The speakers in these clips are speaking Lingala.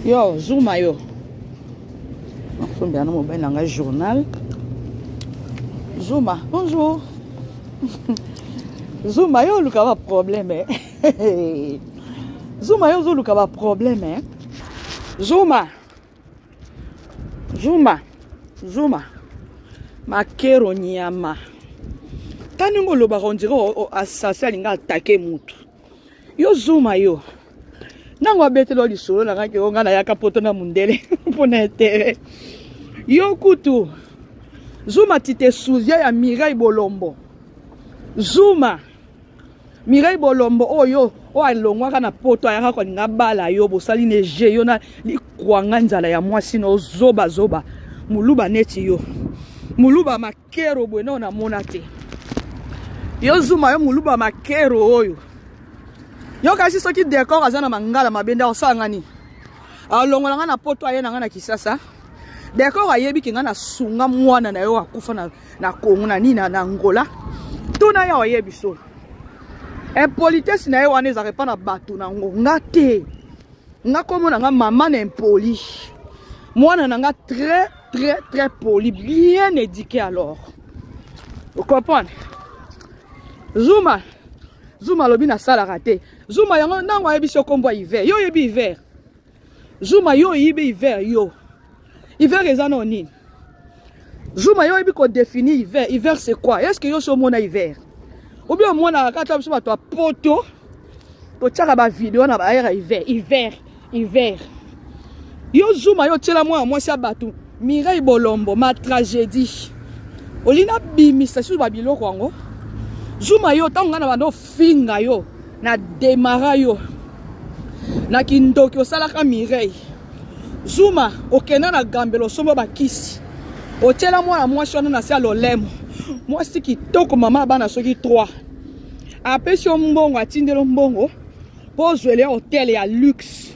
Yo, Zuma yo. Nasombela na mobali na ngai journal. Zuma, bonjour. Zuma yo oluka ba problème. Eh. Zuma yo ozoluka ba problème. Eh. Zuma. Zuma. Zuma. Makero nyama. Ta ndenge olobaka on dirait assassin alinga atake mutu. Yo Zuma yo. Nango abetela lisolo na ngai ke ngai nayaka poto na mundele mpo na interet. Yo kutu Zuma tu te souviens ya Mireille Bolombo. Zuma Mireille Bolombo oyo oyo alongwaka na poto ayaka kolinga bala yo bosali ne je yo na likwanga nzala ya mwasi na ozoba zoba muluba neti yo muluba makero boye nao namona te yo Zuma yo muluba makero oyo yo kasi soki decor aza na mangala mabe nde akosala nga nini alongola nga na poto aye na nga na kisasa decor ayebi ke nga nasunga mwana na yo akufa na, na kongo na nini na angola tuna ye oyebi solo impolitesse na ye wana ezalaka epa na bato na ngo nga te nga komona nga mama na impoli mwana na nga très très très poli bien éduqué alors ocomprendre zuma zuma alobi nasalaka te zuma yango ntango ayebisi yo nkombo ya hiver yo oyebi hiver zuma yo oyebi hiver yo hiver eza nao nini zuma yo oyebi kodefinir hiver hiver c'est quoi est ce que yo so omona hiver obi omonaka kaka biso bato ya poto totiaka bavideo na baere hiver hiver hiver yo zuma yo otyela mwana mwasi ya bato mireille bolombo ma tragédie olingi nabimisa susu babiloko yango zuma yo ntango ngai na banda ofinga yo na demara yo na kindoki osalaka mireille zuma okenda na gambela osomba bakisi otyela mwana mwasi wana na se ya lolemo mwasi kitoko mama bana soki 3 apesi yo mbongo atindeli mbongo mpo ozwele hotel ya luxe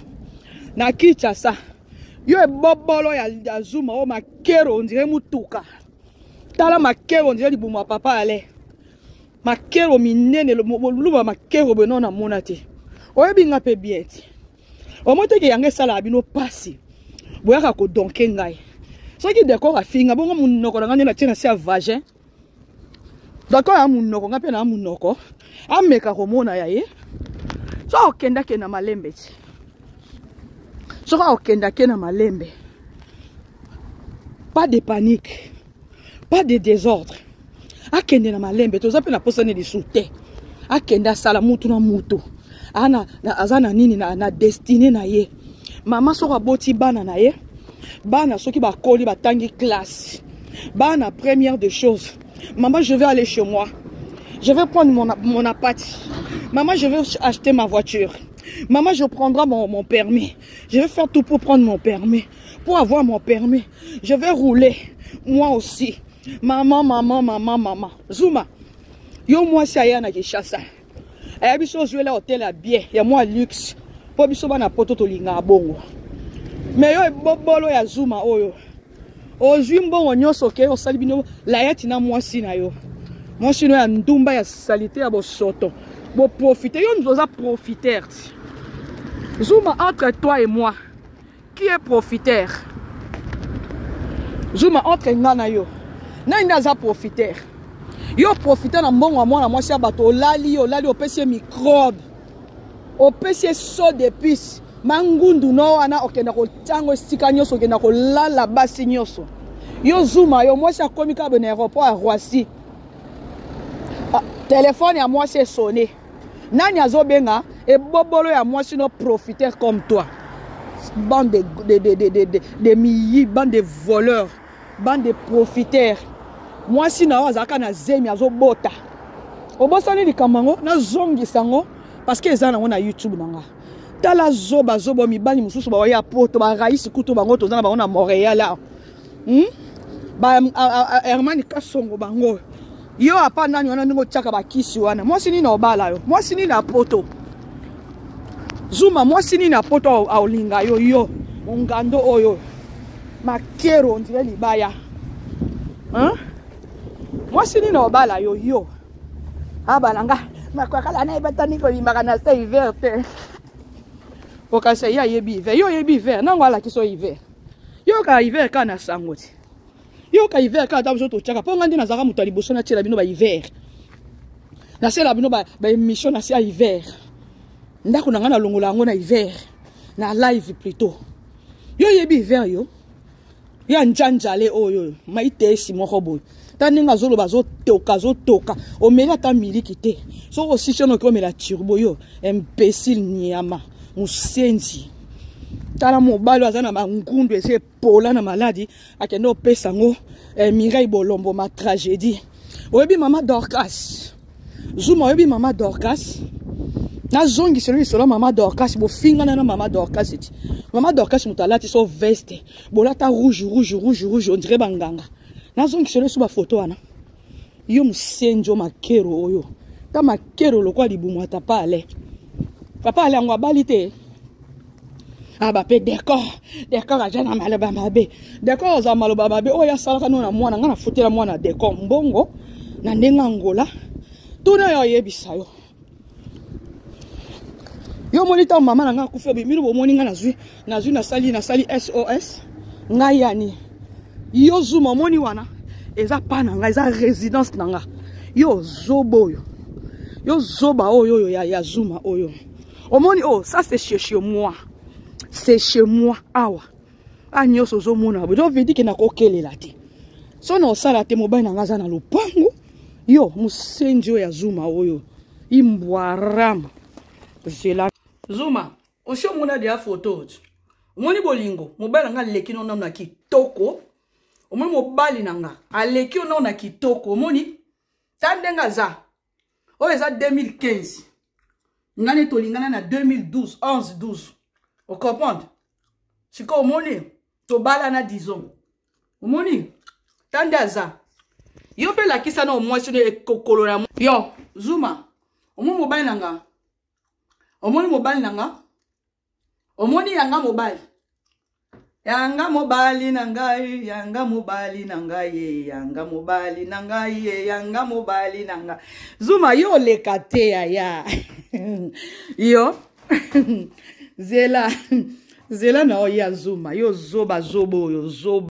na kinshasa yo ebobolo ya, ya zuma oyo makero ondire motuka tala makero ondire libumu ya papa ale makero minene luba makero boye nao namona te oyebi nga mpe bien te omoi teke yango esalaka bino mpasi boyaka kodonke ngai soki decor afinga bongo monoko na ngai nde natie na se ya vagin dakor ya monoko ngai mpe na monoko ameka komona ya ye soki akokendake na malembe ti soki akokendake na malembe pas de panique pas de désordre akende na malembe toza mpe na posa ne lisu te akende asala mutu na mutu ana aza na nini na, na destine na ye mama soki aboti bana na ye bana soki bakoli batangi classe bana première de choses maman je vais aller chez moi je vais prendre mon, mon apati maman je vais acheter ma voiture maman je prendrai mon, mon permis je vais faire tout pour prendre mon permis pour avoir mon permis je vais rouler moi aussi maman maman maman maman zuma yo mwasi aya na kinshasa aya biso ozwela hotel ya bien ya mwa luxe mpo biso bana poto tolingaka bongo me yo ebobolo ya zuma oyo ozwi mbongo nyonso okei osali bino layati na mwasi na yo mwasi no ya ndumba ya salite ya bosoto boprofite yo nzo oza profiteur ti zuma entre toi et moi qui est profiteur zuma entre nga na yo nani nde aza profiteur yo profite na mbongo ya mwana mwasi ya bato olali olali opesi ye microbe opesi ye so d'épice mangundu no wana okenda kotiango esika nyonso okenda kolala basi nyonso yo zuma yo mwasi akomi kaka na aéroport ya roissy ah, telefone ya mwasi esone nani azobenga ebobolo ya mwasi no profiter comme toi bande de, de, de, de, de, de miyi bande de voleurs bande de profiteurs mwasi na yo azalaka na zemi azobota obosani likambo yango nazongisa yango parce que eza nango na youtube na nga tala zoba zoba mibali mosusu baoya poto baraisi kutu bango toza na bango na montréal awa hmm? ba herman kasongo bango yo apa nani wana ndenge otiaka bakisi wana mwasi nini obala yo mwasi nini ya poto zuma mwasi nini ya poto aolinga yo yo mongando oyo makero ondire libaya hein? mwasi nini obala yo yo abala nga makwakala na ebatani kobimaka na se hiver te. Okanisa ye ayebi hiver, yo oyebi hiver, nango alakisi yo hiver. Yoka hiver kaka na sango ti. Yoka hiver kaka ata biso totyaka mpo ngai nde nazalaka moto ya liboso natyela bino ba hiver. Nasela bino ba, ba émission na se ya hiver. Ndako na ngai nalongola yango na hiver, na live plutôt. Yo oyebi hiver yo? Ya njanjale oyo oyo maitesi moko boye ta ndenge azoloba azotoka azotoka omeli ata miliki te soki osisi onoki omela turbo yo imbécile nyama mosenzi tala mobali oyo aza na bangundu esi epola na maladi akende opesa yango eh, mireille bolombo ma tragédie oyebi mama dorcas zuma oyebi mama dorcas nazongiselo lisolo mama dorcas bofingana na mama dorcas ti mama dorcas moto alati so veste bolata rouge rouge rouge rouge ondire banganga nazongiselo esu bafoto wana yo mosenjo makero oyo ta makero lokola libumu ata pa ale papa ale yango abali te aba ah, mpe decor decor aza na maloba mabe decor aza maloba mabe oyo asalaka no na mwana ngai nafutela mwana decor mbongo na ndenge angola tuna yo ayebisa yo yo omoni ntango mama na ngai akufi obimino bomoni ngai nazwi nazwi nasali nasali sos ngai yani yo zuma omoni wana eza pa na ngai eza résidence na ngai yo zoba oyo yo zoba oyo oyo ya, ya zuma oyo omoni oyo oh, ça c'est chez, chez moi c'est chez moi awa a nyonso ozomona boye donc vedi ke nakokelela te so na osala te mobali na ngai aza na lopango yo mosenzi oyo ya zuma oyo imbwarama zela zuma osi omona deya foto omoni bolingo mobali na ngai aleki no nano na kitoko omoni mobali na nga aleki yo nano na kitoko omoni ta ndenge aza oyo eza 2015 nga nde tolingana na 2012 11 12 ocomprendre sikoyo omoni tobalana disons omoni ta nde aza yo mpe lakisa na omwasi no ekokolo na yo zuma omoni mobali na nga omoni mobali na nga omoni yanga mobali yanga mobali na ngai yanga mobali na ngai yanga mobali na ngai yanga mobali na ngai zuma yo oleka te yaya yo zela zela na oya zuma yo zoba zoba oyo zoba.